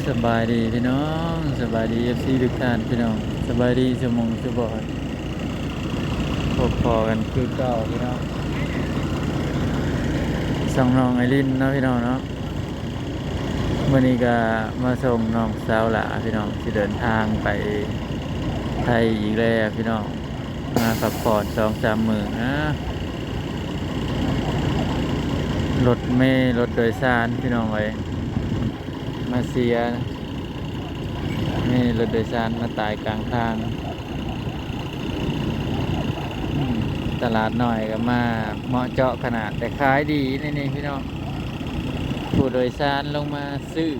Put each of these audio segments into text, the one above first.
ສະບາຍດີພີ່ນ້ອງ, ສະບາຍດີເອັຟຊີທຸກທ່ານພີ່ນ້ອງ, ສະບາຍດີສູ່ໝູ່ສູ່ບ່ອນ, ພົບພໍ້ກັນຄືເກົ່າພີ່ນ້ອງ, ຊ່ອງນ້ອງໄອລິນເນາະພີ່ນ້ອງເນາະ. ມື້ນີ້ກະມາສົ່ງນ້ອງສາວຫຼ້າພີ່ນ້ອງ, ຊິເດີນທາງໄປໄທອີກແລ້ວພີ່ນ້ອງ. ມາພັກຜ່ອນສອງສາມມື້ນະ, ລົດເມ ລົດໂດຍສານພີ່ນ້ອງເອີຍ ມາເສຍ, ມີລົດໂດຍສານມາຕາຍກາງທາງ. ຕະຫຼາດນ້ອຍກໍມາເໝາະເຈາະຂະໜາດ, ແຕ່ຂາຍດີນີ້ໆ ພີ່ນ້ອງ, ຜູ້ໂດຍສານລົງມາຊື້.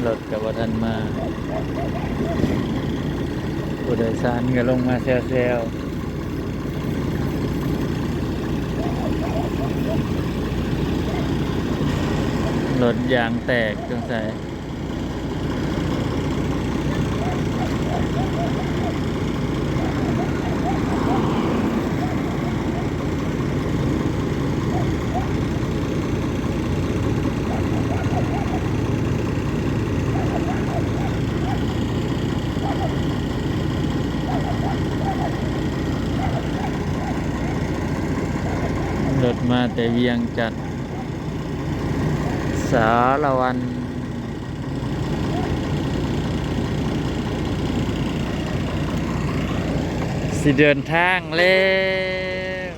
ລົດກໍບໍ່ທັນມາ, ຜູ້ໂດຍສານກໍລົງມາແຊວໆ. ລົດຢາງແຕກສົງໄສ. ລົດມາແຕ່ວຽງຈັນ ສາລະວັນ ຊິເດີນທາງແລ້ວ.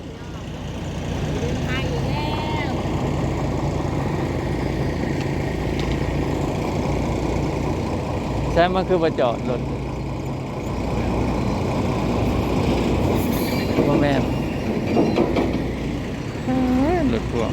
ໃສ ມັນຄືບໍ່ຈອດລົດ? ບໍ່ແມ່ນ. ເອີ ລົດພວກ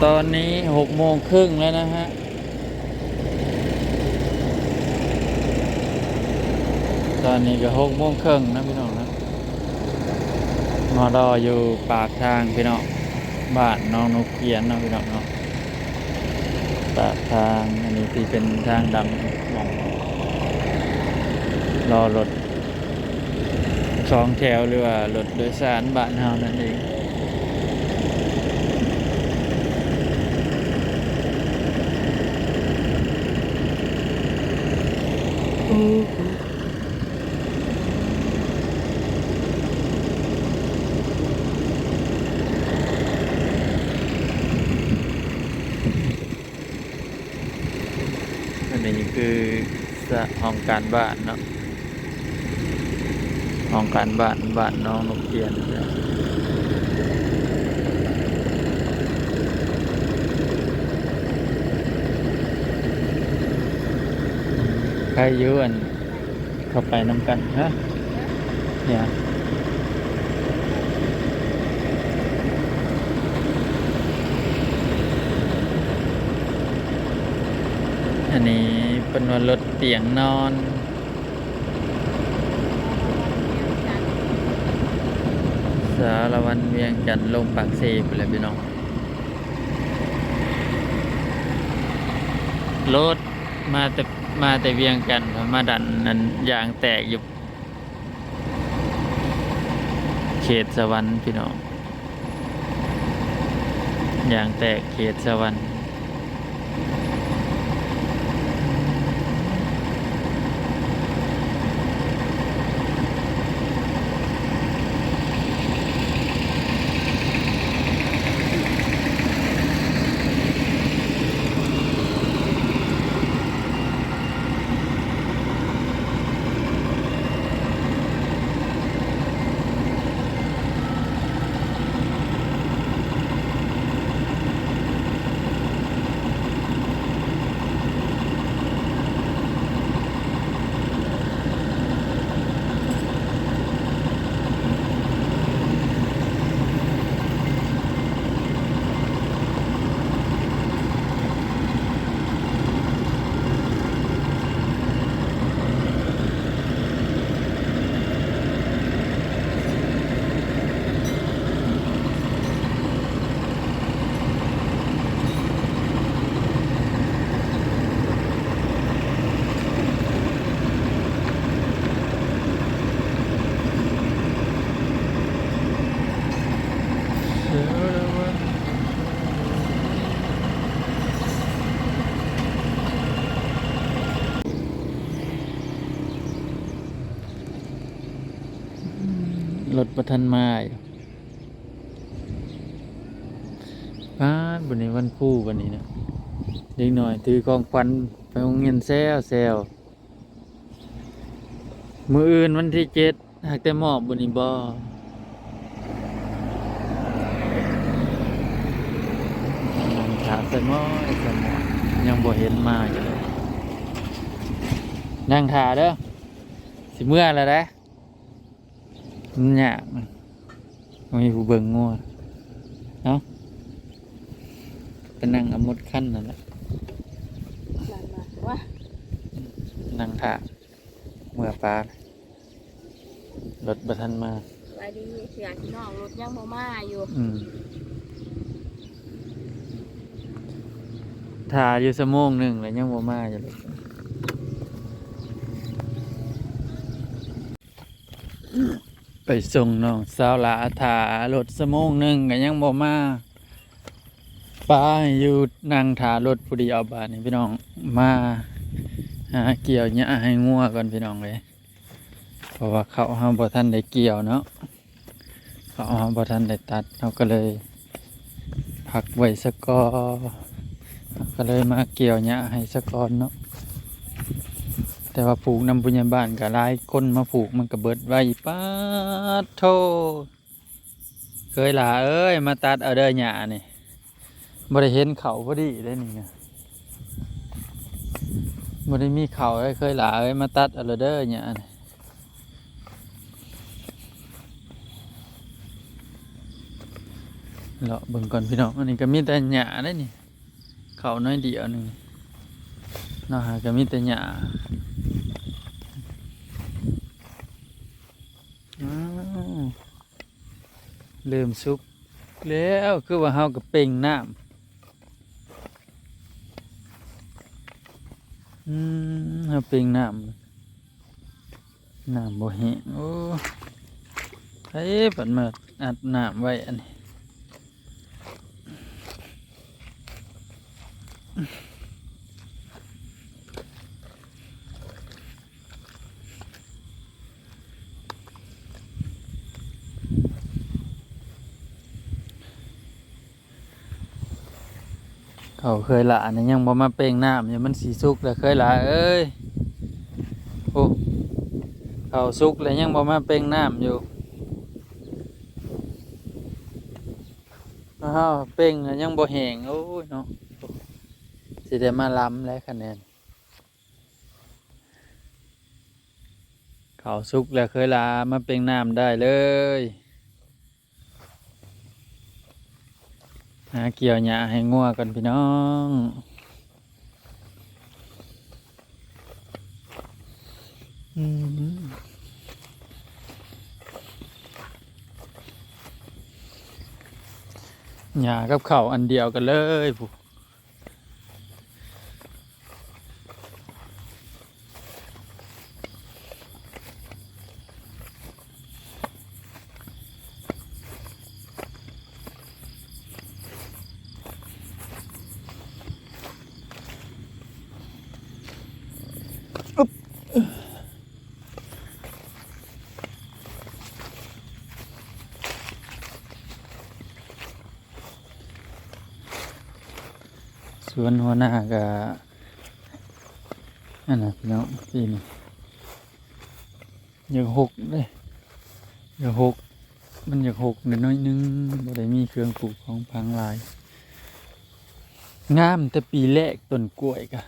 ຕອນນີ້ຫົກໂມງເຄິ່ງແລ້ວນະຮະ. ຕອນນີ້ກໍຫົກໂມງເຄິ່ງນະພີ່ນ້ອງນະ, ມາລໍຢູ່ປາກທາງພີ່ນ້ອງ, ບ້ານໜອງນົກກຽນເນາະພີ່ນ້ອງເນາະ, ປາກທາງ. ອັນນີ້ທີ່ເປັນທາງດຳ ໝ່ອງລໍລົດ ສອງແຖວ ຫຼືວ່າລົດໂດຍສານບ້ານເຮົານັ້ນເອງ. ອັນນີ້ຄືສະ ຫ້ອງການບ້ານເນາະ, ຫ້ອງການບ້ານ ບ້ານໜອງນົກກຽນ. ໃຜຢູ່ອັນ ເຂົ້າໄປນຳກັນເນາະ ເນຍ. ອັນນີ້ເພິ່ນວ່າລົດຕຽງນອນ ສາລະວັນ ວຽງຈັນ ລົງປາກເຊພຸ້ນແຫຼະພີ່ນ້ອງ. ລົດມາແຕ່ ມາແຕ່ວຽງຈັນ ມາດັນອັນຢາງແຕກຢູ່ເຂດສະຫວັນພີ່ນ້ອງ, ຢາງແຕກເຂດສະຫວັນ. ລົດບໍ່ທັນມາຢູ່. ປາດ ບັດນີ້ວັນຄູບັດນີ້ນະ ເດັກນ້ອຍຖືຂອງຂວັນໄປໂຮງຮຽນແຊວໆ. ມື້ອື່ນວັນທີເຈັດ ຫາກແຕ່ມອບບໍ່ນີ້ບໍ່? ນັ່ງຖ້າສະໝອຍສະໝອຍ ຍັງບໍ່ເຫັນມາຢູ່ເລີຍ. ນັ່ງຖ້າເດີ ຊິເມືອແລ້ວເດ້. ມັນຍາກນະ ບໍ່ມີຜູ້ເບິ່ງງົວ. ເອົ້າ ໄປນັ່ງເອົາໝົດຄັນນັ້ນແຫຼະ. ນັ່ງຖ້າເມືອປາ ລົດບໍ່ທັນມາ. ສະບາຍດີ ເທື່ອພີ່ນ້ອງ ລົດຍັງບໍ່ມາຢູ່. ອືມ ຖ້າຢູ່ຊົ່ວໂມງໜຶ່ງແລ້ວ ຍັງບໍ່ມາຢູ່ເລີຍ. ໄປສົ່ງນ້ອງສາວຫຼ້າ ຖ້າລົດຊົ່ວໂມງໜຶ່ງກໍຍັງບໍ່ມາ. ໄປຢູ່ນັ່ງຖ້າລົດຜູ້ດຽວ ບາດນີ້ພີ່ນ້ອງ ມາຫາກ່ຽວຫຍ້າໃຫ້ງົວກ່ອນພີ່ນ້ອງເອີຍ. ເພາະວ່າເຂົ້າເຮົາບໍ່ທັນໄດ້ກ່ຽວເນາະ ເຂົ້າເຮົາບໍ່ທັນໄດ້ຕັດ ເຮົາກໍເລີຍ ພັກໄວ້ສະກ່ອນ ເຮົາກໍເລີຍມາກ່ຽວຫຍ້າໃຫ້ສະກ່ອນເນາະ. ແຕ່ວ່າຜູກນຳຜູ້ໃຫຍ່ບ້ານກໍຫຼາຍຄົນມາຜູກ ມັນກໍເບິດໄວ. ປາດໂທ້ ເຄີຍຫຼ້າເອີຍ ມາຕັດເອົາເດີຫຍ້ານີ້. ບໍ່ໄດ້ເຫັນເຂົ້າພໍດີເດ້ນີ້ນະ ບໍ່ໄດ້ມີເຂົ້າເລີຍ. ເຄີຍຫຼ້າເອີຍ ມາຕັດເອົາເດີຫຍ້ານີ້. ເລາະເບິ່ງກ່ອນພີ່ນ້ອງ ອັນນີ້ກໍມີແຕ່ຫຍ້າເດ້ນີ້ ເຂົ້າໜ້ອຍດຽວໜຶ່ງເນາະ ຫາກໍມີແຕ່ຫຍ້າ. ອ້າວ ເລີ່ມສຸກແລ້ວ ຄືວ່າເຮົາກໍເປັ່ງນ້ຳ. ອືມ ເຮົາເປັ່ງນ້ຳ ນ້ຳບໍ່ແຫ້ງ. ໂອ້ ໃຜບັດມາອັດນ້ຳໄວ້ອັນນີ້. ເຂົ້າເຄີຍຫຼ້ານີ້ຍັງບໍ່ມາເປັ່ງນ້ຳຢູ່ ມັນຊິສຸກແລ້ວເຄີຍຫຼ້າເອີຍ. ໂອ້ ເຂົ້າສຸກແລ້ວຍັງບໍ່ມາເປັ່ງນ້ຳຢູ່. ເຮົາເປັ່ງແລ້ວຍັງບໍ່ແຫ້ງ. ໂອ້ຍເນາະ ຊິໄດ້ມາລຳແລ້ວຄະແນນ. ເຂົ້າສຸກແລ້ວເຄີຍຫຼ້າ ມາເປັ່ງນ້ຳໄດ້ເລີຍ. ຫາກ່ຽວຫຍ້າໃຫ້ງົວກ່ອນພີ່ນ້ອງ. ອືມ ຫຍ້າກັບເຂົ້າອັນດຽວກັນເລີຍພຸ້ນ. ສວນຫົວໜ້າກະ ອັນນັ້ນພີ່ນ້ອງ ປີນີ້ຢາກຮົກເດ້ ຢາກຮົກ ມັນຢາກຮົກໜ້ອຍໜຶ່ງ ບໍ່ໄດ້ມີເຄື່ອງປູກຂອງຝັງຫຼາຍ. ງາມແຕ່ປີແລກຕົ້ນກ້ວຍກະ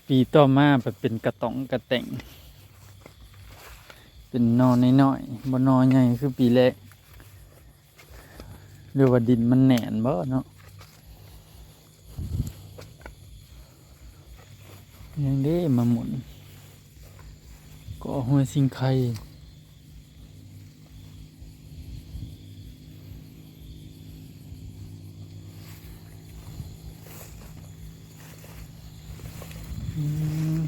ປີຕໍ່ມາໄປເປັນກະຕ່ອງກະແຕ່ງ ເປັນໜໍ່ນ້ອຍໆ ບໍ່ໜໍ່ໃຫຍ່ຄືປີແລກ. ຫຼືວ່າດິນມັນແໜ້ນບໍ່ເນາະ. ຍັງເດ້ມາໝຸນ ກໍຫົວຊິງໄຄ. ອືມ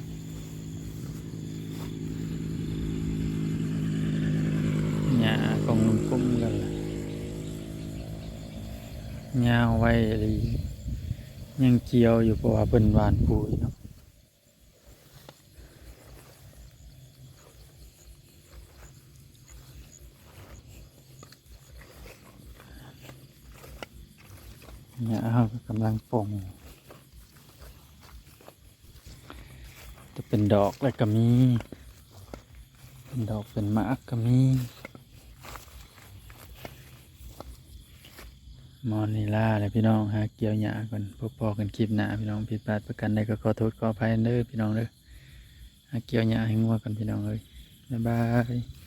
ຫຍ້າຂອງລຸງກົມກັນລະ ຍາວໄວອີ່ຫຼີ ຍັງກ່ຽວຢູ່ ເພາະວ່າເພິ່ນຫວ່ານປຸ໋ຍເນາະ. ຫຍ້າເຮົາກໍກຳລັງປົ່ງ ຈະເປັນດອກແລ້ວກໍມີ ເປັນດອກເປັນໝາກກໍມີ. ໝໍ່ນີ້ລາແລ້ວພີ່ນ້ອງ ຫາກ່ຽວຫຍ້າກ່ອນ. ພົບພໍ້ກັນຄລິບໜ້າພີ່ນ້ອງ ຜິດພາດປະການໃດກໍຂໍໂທດຂໍອະໄພເດີພີ່ນ້ອງເດີ. ຫາກ່ຽວຫຍ້າໃຫ້ງົວກ່ອນພີ່ນ້ອງເອີຍ ບາຍບາຍ.